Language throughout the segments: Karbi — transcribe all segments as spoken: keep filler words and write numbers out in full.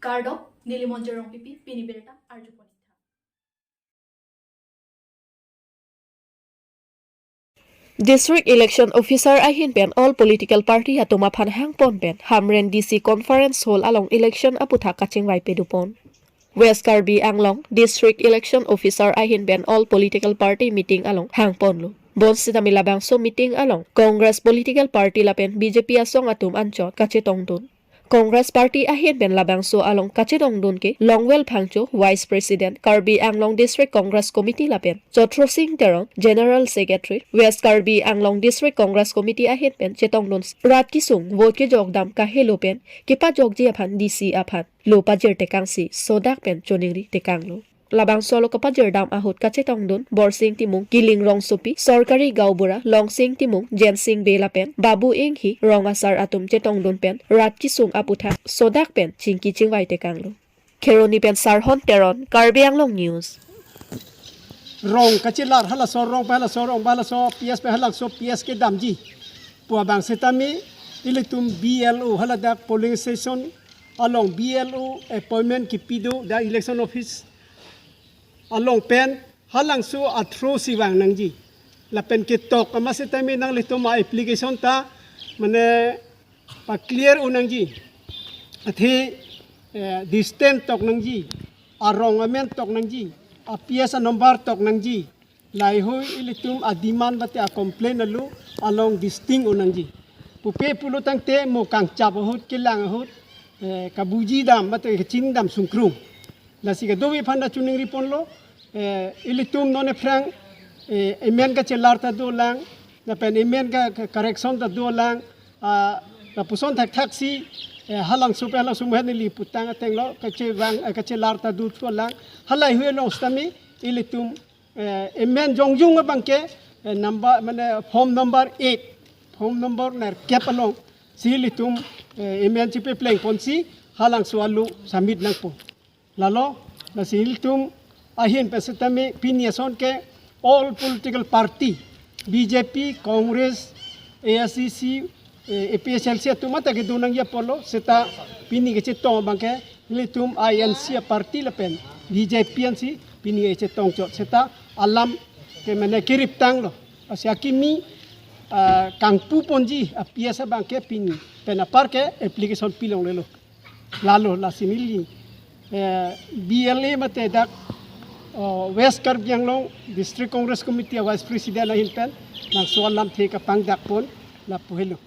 Kardom, neli Monjir Rongpipi, pini birta arjupon. District Election Officer ahin pen all political party atum aphan hangpon pen Hamren D C Conference Hall along election aputhak kachingvai pedupon. West Karbi Anglong District Election Officer ahin pen all political party meeting along hangponlo. Bonsitame labangso meeting along Congress political party lapen B J P asong atum anchot kachetongdun. Congress party ahin pen labangso along kachetongdun ke Longwel Phangcho, Vice President, Karbi Anglong District Congress Committee lapen Chotro Sing Teron, General Secretary, West Karbi Anglong District Congress Committee ahin pen chetongdun. Rat kesung vote kejokdam kahelo pen kepajokji aphan D C aphan lo pajir tekangsi sodak pen choningri tekanglo. Labangso lo kapajirdam ahut kachetongdun Borsing Timung, Kiling Rongsopi, Sorkari Gaonbura, Longsing Timung, Jensing Bey lapen Babu Inghi, rong asar atum chetongdun pen rat kesung aputhak sodak pen chingki chingvai tekanglo. Kheroni pen Sarhon Teron, Karbi Anglong News. Rong kachelar halaso rong pa halaso rong pa halaso P S pa halangso P S kedamji pu abang sitame ilitum B L O haladak polling station along B L O appointment kipi do, the election office along pen halangso athro si vang nangji. Lapen ketok ama sitame nanglitum a-application ta mane pa-clear un nangji. Athe, eh, distance tok nangji, arong amen tok nangji, a-P S a-number tok nangji. Laheihui ilitum a-demand mate a-complaint alo along distinct un nangji. Pupe pulo tangte mo kangchap ahut, kelang ahut, eh, kabujidam mate kachinidam sungkrung. Lasi kadokave aphan ta choningriponlo, eh, ilitum non aphrang, eh, amen kachelar ta dolang, lapen amen ka, ka correction ta dolang, ah, lapuson thakthak si, eh, halangso pen halangso muhet neli putang atenglo, kachevang, eh, kachelar ta dothulang, halaheihui along sitame ilitum, eh, amen jongjung abangke, eh, number, mane form number eight, form number nerkep along si ilitum, eh, amen chipeplengponsi halangso alo submit nangpo. Lalo, lasi ilitum ahin pen sitame pini ason ke all political party, B J P, Congress, A I C C, eh, A P H L C atum mate kedo nangji apotlo, seta pini kachetong abangke ilitum I N C a-party lapen B J P ansi pini kachetong chot, seta alam ke mane keriptanglo. Lasi akimi, ah, kangpuponji a-P S abangke pini pen apar ke application pilonglelo. Lalo lasi neli, eh, B L A mate dak, oh, West Karbi Anglong District Congress Committee a-Vice President ahin pen nangso alamthe kapangdakpon lapu helo.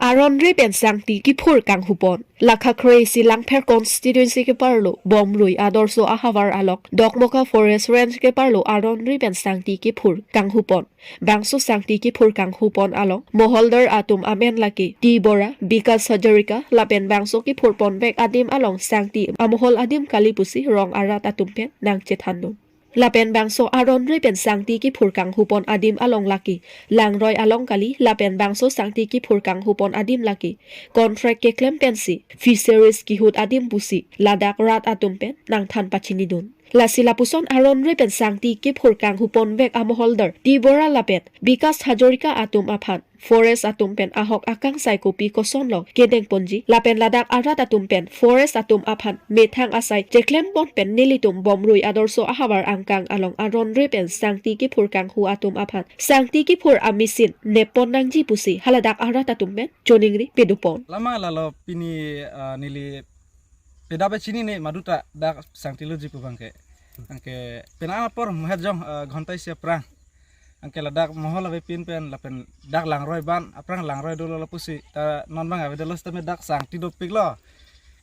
Aron ri pen sangti kiphur kanghupon. Lakha kre-isi Langpher constituency keparlo Bomrui Adorsho ahavar along Dokmoka Forest Range keparlo aron ri pen sangti kiphur kanghupon. Bangso sangti kiphur kanghupon along moholdar atum amen lake T Bora, Bikas Hazarika lapen bangso kiphurponvek adim along sangti amohol adim kali pusi rong arat atum pen nangchethandun. Lapen bangso aron ri pen sangti kiphur kanghupon adim along lake Langroi along kali, lapen bangso sangti kiphur kanghupon adim lake contract keklem pensi fisheries kihut adim pusi ladak rat atum pen nangthan pachinidun. Lasi lapuson aron ri pen sangti kiphur kanghupponvek amoholdar T Bora lapen Bikas Hazarika atum aphan forest atum pen ahok akangsai kopi kosonlo kedengponji, lapen ladak arat atum pen forest atum aphan methang asai cheklempon pen nelitum Bomrui Adorsho ahavar angkang along aron ri pen sangti kiphur kanghu atum aphan sangti kiphur a-machine neppon nangji pusi haladak arat atum pen choningri pedupon. Lama lalo pini, ah, neli pedap chinine maduta dak sangti loji pu abangke. Anke penang apor muhet jong, ah, ghonta isi aphrang. Anke ladak mohol avepin pen lapen dak Langroi ban aphrang Langroi dolo lapusi ta non abang avedet lo sitame dak sangti dopiklo.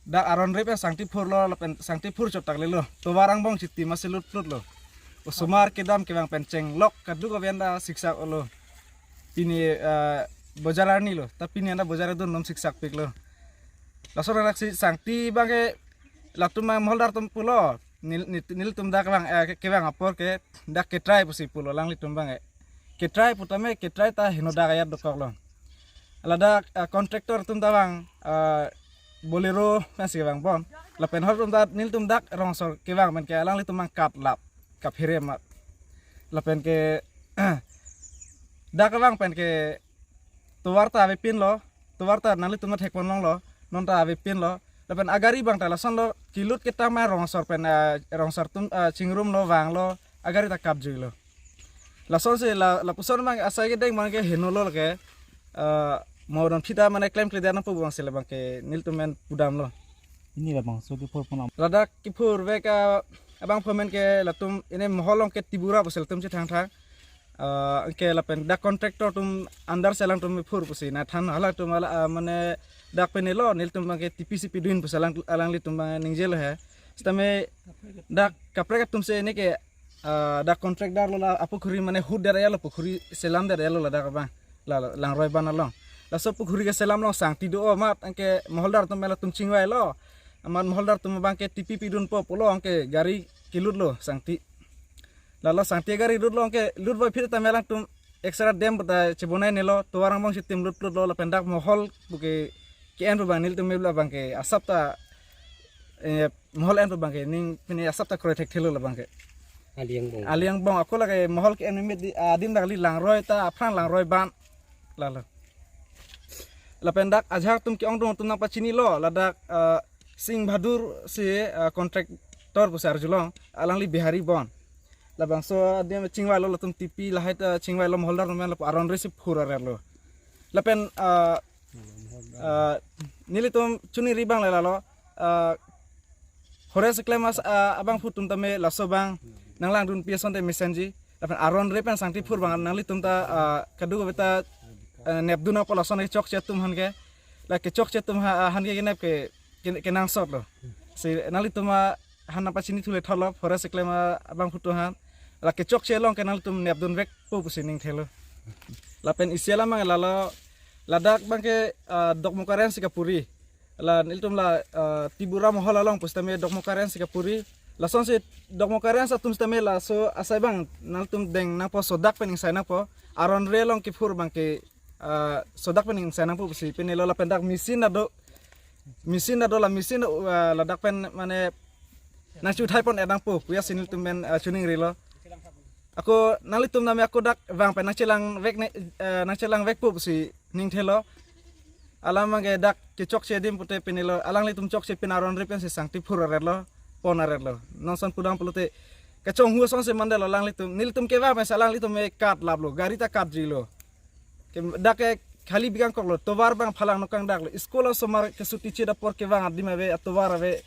Dak aron ri pen sangti phurlo lapen sangti phur chot taklelo. Tovar angbong chiti masi lutplutlo. Osomar kedam kevang pen chenglok kaduk aven ta siksak olo. Pini, eh, bojar arnilo. Ta pini anta bojar adun nom siksakpiklo. Laso raksi sangti abangke latum abang moholdar atum pulo. Nel-, nel-, nelitum dak kevang, eh, ke-, kevang apor ke dak ketrai pusi pulo alanglitum abangke. Ketrai putame ketrai ta heno dak ayat dokoklo. Ladak, eh, contractor atum ta abang, eh, Bolero pensi kevangbom. Lapen hor atum ta nelitum dak rong asor kevang penke alanglitum abang katlap kaphere ma. Lapen ke dak kevang penke tovar ta avepinlo. tovar ta nanglitum ta thekponlonglo, non ta avepinlo. Lapen agari abang ta lasonlo, kelut ketang ma Rongsor pen, ah, Rongsor atum, ah, chingrumlo, vanglo, agari ta kapjuilo. Lasonsi la, lapuson abang asai kedeng abangke henolo lake, ah, mo don phita mane klemkledet nangpo abangsi labangke nelitum pen pudamlo. Pini labangso kephurpon am- Ladak kephurvek, ah, abangphu amen ke latum ini mohol along ke Tibura pusi latum chethangthang. Ah, anke lapen dak contractor atum under si alangtum phur pusi nangthan, halatum hala, ah, mane dak penelo, nelitum abangke T P C P dun pusi alang, alanglitum abang ningjelo he. Sitame dak kaprek atum si ini ke, ah, dak contractor lo la apukhuri mane hut der ya lo, pukhuri selam der ya lo ladak abang. La, la, langroi ban along. Laso pukhuri keselam along sangti do amat anke moholdar atum latum chingvailo. Amat moholdar atum abangke T P P dunpo pulo anke gari kelutlo sangti. Lalo sangti gari lutlo anke lutvoiphit tame alangtum extra dam puta chebonainelo, tovar angbong si tim lutlutlo, lapen dak mohol puke ke-en pu abang nelitum mebla abangke asap ta, eh, mohol en pu abangke ning pini asap ta kroi thekthelo labangke. Ali angbong. Ali angbong ako lake mohol ke-en mimit di, ah, adim dak li langroi ta aphrang langroi ban. Lalo. Lapen dak ajahak atum ke-ongdung atum nangpachinilo, ladak, ah, Singh Bahadur si, ah, contractor pusi arjulong, alangli Bihari bon. Labangso adim chingvailo latum T P lahai ta chingvailo, moholdar atum lapu aron resi phur arelo. Lapen, ah, ah, nelitum chuningri abang le lalo, ah, Forest keklem as, ah, abangphu atum tame laso abang nanglangdunpi asonte mesenji. Lapen aron re pen sangti phur abang nanglitum ta, ah, kadokave ta, ah, nepdun apot lason kechokche atum aphan ke. La kechokche atum ha, ah, aphan ke kenep ke, ke, kenangsotlo. Si nanglitum aphan nangpachinithu le thotlo, Forest keklem abangphu atum aphan. La kechokche along ke nanglitum nepdunvekpo pusi ningthelo. Lapen isi alam abang lalo, ladak abangke, ah, Dokmoka Range si kapuri. La nelitum la, ah, Tibura mohol along pusitame Dokmoka Range si kapuri. Lasonsi Dokmoka Range atum sitame laso asai abang nangtum deng nangpo, sodak pen ingsai nangpo. Aron re along kephur abangke, ah, sodak pen ingsai nangpo pusi penelo, lapen dak machine ta do. Machine ta do, la machine, ah, ladak pen mane nangchuthaipon-et nangpo pu ya si nelitum pen, ah, chuningrilo. Ako nanglitum tame ako dak vang pen nangchelangvek ne, eh, nangchelangvekpo pusi ningthelo. Alam abangke dak kechokche adim pute penelo, alanglitum chokche pen aron re pensi sangti phur arelo, pon arelo. Non ason pudam pulote kachonghu asonsi mandetlo alanglitum. Nelitum kevang pensi alanglitum me kat laplo, gari ta katjuilo. Ke dak ke khali bikangkoklo, tovar abang phalang nokang daklo. School osomar kesuti chit apor kevang adim ave, atovar ave.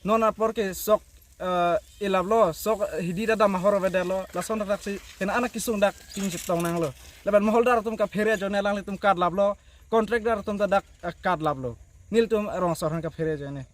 Non apor ke sok, eh, ilaplo, sok, eh, hidi ta dam ahor avedetlo, lason dak si kena anak kesung dak tingchit tong nanglo. Lapen moholdar atum kaphere ajoine alanglitum kat laplo, contractor atum ta dak, eh, kat laplo. Nelitum Rongsor aphan kaphere ajoine.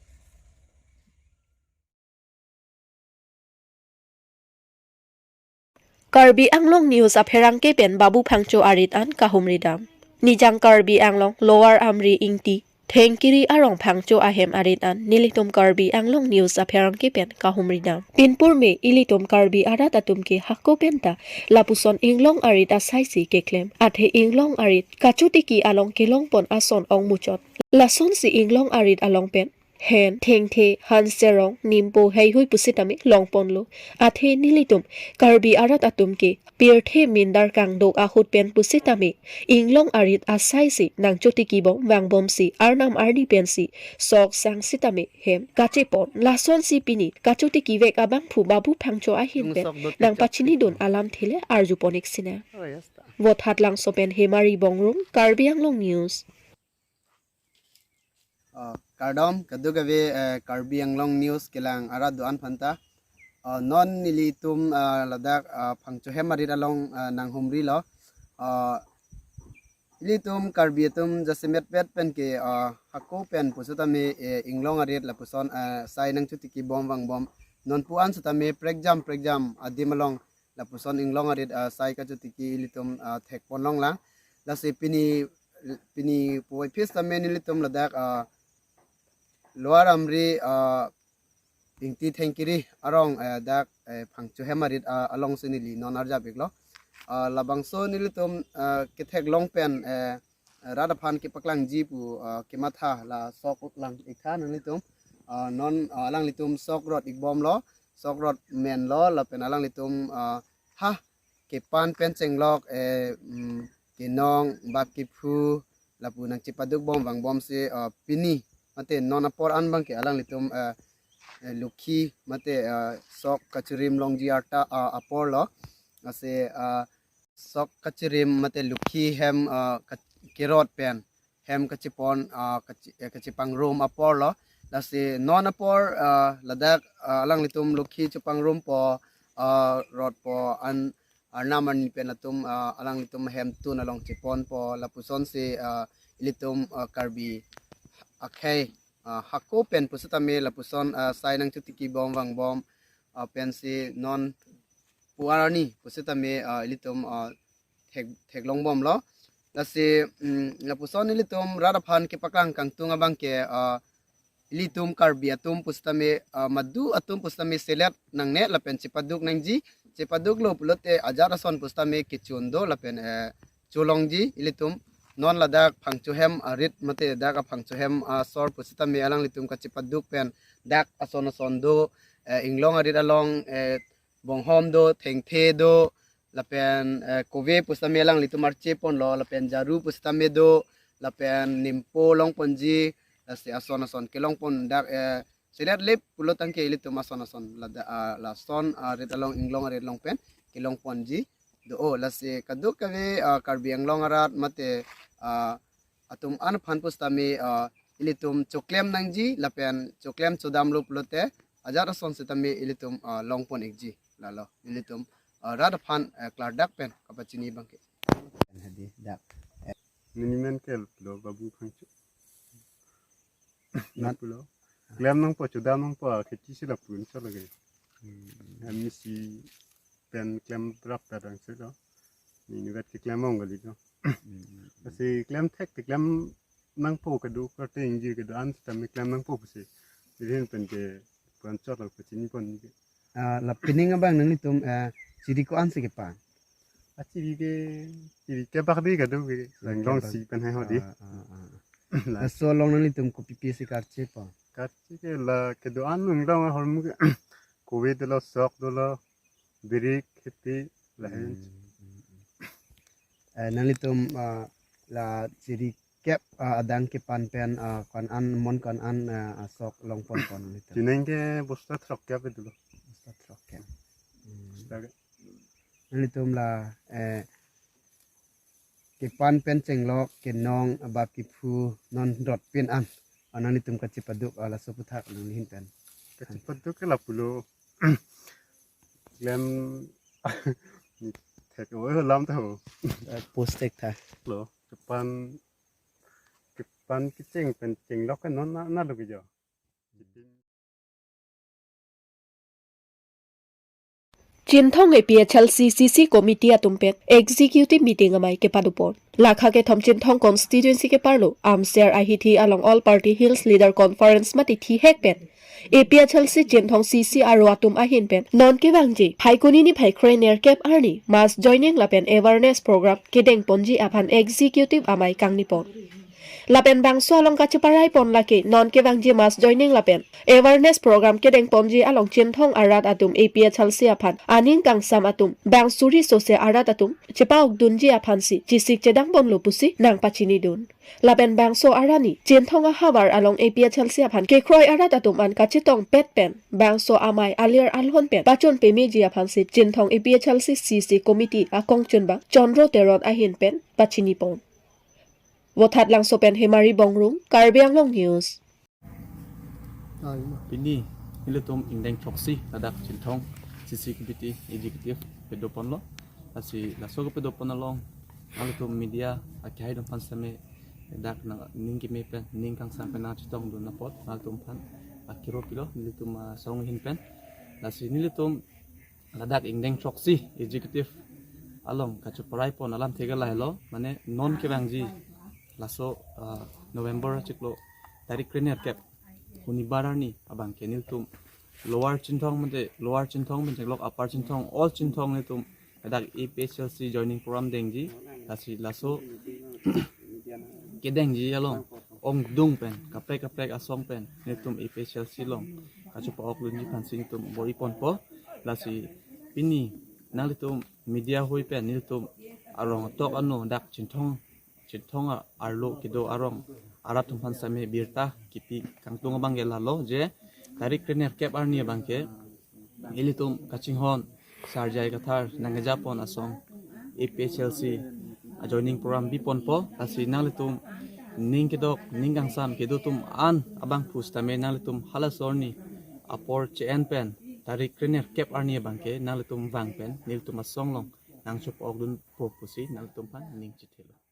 Karbi Anglong News apherangke pen Babu Phangcho arit an kahumri dam. Nijang Karbi Anglong Lower Amri Ingti Thengkiri arong Phangcho ahem arit an nelitum Karbi Anglong News apherangke pen kahumri dam. Pinpur me ilitum Karbi arat atum ke hako penta lapuson inglong arit asai si keklem. Athe inglong arit kachotiki along kelongpon ason ongmuchot. Lasonsi inglong arit along pen hen, thengthe, hanserong, nimpo, heihui pusitame longponlo. Athe nelitum Karbi arat atum ke pirthe mindar kangdok ahut pen pusitame inglong arit asai si nangchotiki bom vangbomsi arnam arni pensi sok sang sitame hem kachepon. Lasonsi pini kachotikivek abangphu Babu Phangcho ahin pen nangpachinidun alamthe le arjupon-ik sinang. Vothatlangso pen Hemari Bongrung, Karbi Anglong News. Ah, kardom, kadokave, eh, Karbi Anglong News kelang arat do-an aphanta. Ah, non nelitum, ah, ladak, ah, Phangcho hem arit along, ah, nanghumrilo. Ah, ilitum Karbi atum jasemet pet pen ke, ah, hako pen pusitame, eh, inglong arit lapuson, ah, sai nangchotiki bom vangbom. Non pu-an sitame prekjam prekjam adim along lapuson inglong arit, ah, sai kachotiki ilitum, ah, thekponlonglang. Lasi pini, pini puvoiphit sitame nelitum ladak, ah, Lower Amri, ah, Ingti Thengkiri arong, eh, dak, eh, Phangcho hem arit, ah, alongsi neli non arjap-iklo. Ah, labangso nelitum, ah, ketheklong pen, eh, rat aphan kepaklangji pu, ah, kematha la sok lang-iktha nanglitum. Ah, non, ah, alanglitum sok rot-ikbomlo, sok rot menlo, lapen alanglitum, ah, ha kepan pen chenglok, eh, mm, kenong, bap kephu, lapu nangchepaduk bom vangbomsi, ah, pini mate non apor an abangke alanglitum, ah, eh, Lokhi mate, ah, sok kachirim longji arta, ah, aporlo. Lasi, ah, sok kachirim mate Lokhi hem, ah, ka-, kerot pen hem kachepon, ah, kache-, eh, kachepangrum aporlo. Lasi non apor, ah, ladak, ah, alanglitum Lokhi chepangrumpo, ah, rotpo, an arnam arni pen atum, ah, alanglitum hemtun along cheponpo, lapusonsi, ah, ilitum, ah, Karbi akhei, ah, hako pen pusitame lapuson, ah, sai nangchotiki bom vangbom, ah, pensi non pu arni pusitame, ah, ilitum, ah, thek, theklongbomlo. Lasi, mm, lapuson ilitum rat aphan kepaklang kangtung abangke, ah, ilitum Karbi atum pusitame, ah, madu atum pusitame selet nangne lapen chepaduk nangji, chepaduklo pulote ajat ason pusitame kechun do lapen, eh, cholongji ilitum non ladak Phangcho hem arit mate dak aPhangcho hem asor pusitame alanglitum kachepaduk pen dak ason ason do, eh, inglong arit along, eh, bonghom do, thengthe do, lapen, eh, kove pusitame alanglitum archeponlo, lapen jaru pusitame do, lapen nimpo longponji, lasi ason ason kelongpon dak, eh, selet lep pulo tangke ilitum ason ason lada, ah, lason, ah, arit along inglong arit along pen kelongponji do. Oh, lasi kadokave, ah, Karbi Anglong arat mate, ah, atum an aphan pusitame, ah, ilitum choklem nangji lapen choklem chodamlo pulote ajat ason sitame ilitum, ah, longpon ikji lalo ilitum, ah, rat aphan, eh, klardak pen kapachini abangke. Hadi dak. Miniman kel lo Babu Phangcho. Nat- Nat pulo. Klem nangpo chodam nangpo kheti si lapu-an so lage. Hmm. M E C pen klem rap ta dang se lo. Ni ni vet ke klem ong kali lo. Hmm. Lasi klem thek te klem nangpo kado karte ingji kado an sitame klem nangpo pusi. Jadi pen ke puan chot lo pachini pon ni ke. Ah, la pining abang nanglitum, eh, chiri ko-an si kepan? Ah, chiri ke, chiri kebak di kado ke. Chiri langlong kebak. Si pen hai ho di. Ah, ah, ah. La- Laso along nanglitum kopi pisi karchepo? Karche ke la kedo-an nung long ahormu ke. Kove dolo, sok dolo, birik, kheti, lahin. Hmm, hmm, hmm. Eh, nanglitum, ah, la chiri kep, ah, adang kepan pen, ah, ko-an an, mon ko-an an, ah, asok longponpo nanglitum? Chineng ke bosta throk kep itu lo. Bosta throk kep. Hmm. Bosta ke. Nanglitum la, eh, kepan pen chenglok, kenong, abap kephu, non dot pin an. Ah, nanglitum kachepaduk, ah, laso aphuthak nangli ahin pen. Kachepaduk ke lapulo. Klem ni thek o lam ta ho. Eh, post thek tha. Lo, kepan, kepan kecheng pen chenglok ke non na, na lo ke jo. Chinthong A P H L C C C Committee atum pen Executive Meeting amei kepadopon. Lakha kethom Chinthong Constituency keparlo Amser ahithi along All Party Hills Leader Conference mate thihek pen A P H L C Chinthong C C aro atum ahin pen non kevangji Phaikuni niphai kre-nerkep arni mass joining lapen awareness program kedengponji aphan Executive amei kangnipon. Lapen bangso along kacheparai pon lake non kevangji mass joining lapen awareness program kedengponji along Chinthong arat atum A P H L C aphan aning kangsam atum bang suri sose arat atum chepa-okdunji aphansi chesik chedangponlo pusi nangpachinidun. Lapen bangso arni Chinthong ahavar along A P H L C aphan kekroi arat atum an kachetongpet pen bangso amei alir alhon pen pachun pemeji aphansi Chinthong A P H L C C C Committee akongchunbang Chandra Teron ahin pen pachinipon. Vothatlangso pen Hemari Bongrung, Karbi Anglong News. Pini nelitum ingdeng throksi ladak Chinthong C C Committee Executive pedoponlo. Lasi laso kepedopon along nelitum media akehai atum aphan seme dak nangning keme pen ning kangsam pen nangchetongdun apot nelitum aphan akiro pilo nelitum asong ahin pen. Lasi nelitum ladak ingdeng throksi Executive along kacheparai pon alam thek lahelo, mane non kevangji laso, ah, November achiklo tarik kre-nerkep hunibar arni abangke nelitum Lower Chinthong mate Lower Chinthong pen chenglok Upper Chinthong, all Chinthong nelitum ladak A P H L C joining program dengji, lasi laso kedengji along ongdung pen kaprek kaprek asong pen nelitum A P H L C along kachepa-okdunji aphansi nelitum bor-iponpo. Lasi pini nanglitum media ahui pen nelitum arong atok ano dak Chinthong Chinthong arlo kedo arong arat atum aphan same birta kipi kangtung abang ke lalo je tarik krenerkep arni abang ke ilitum kachinghon Sar J I Kathar nangkejapon asong A P H L C a joining program biponpo. Lasi nanglitum ning kedok ning kangsam kedo atum an abangphu sitame nanglitum halaso arni apor che-en pen tarik krenerkep arni abang ke nanglitum vang pen nelitum asong along nangchop-okdunpo pusi nanglitum aphan ning chethelo.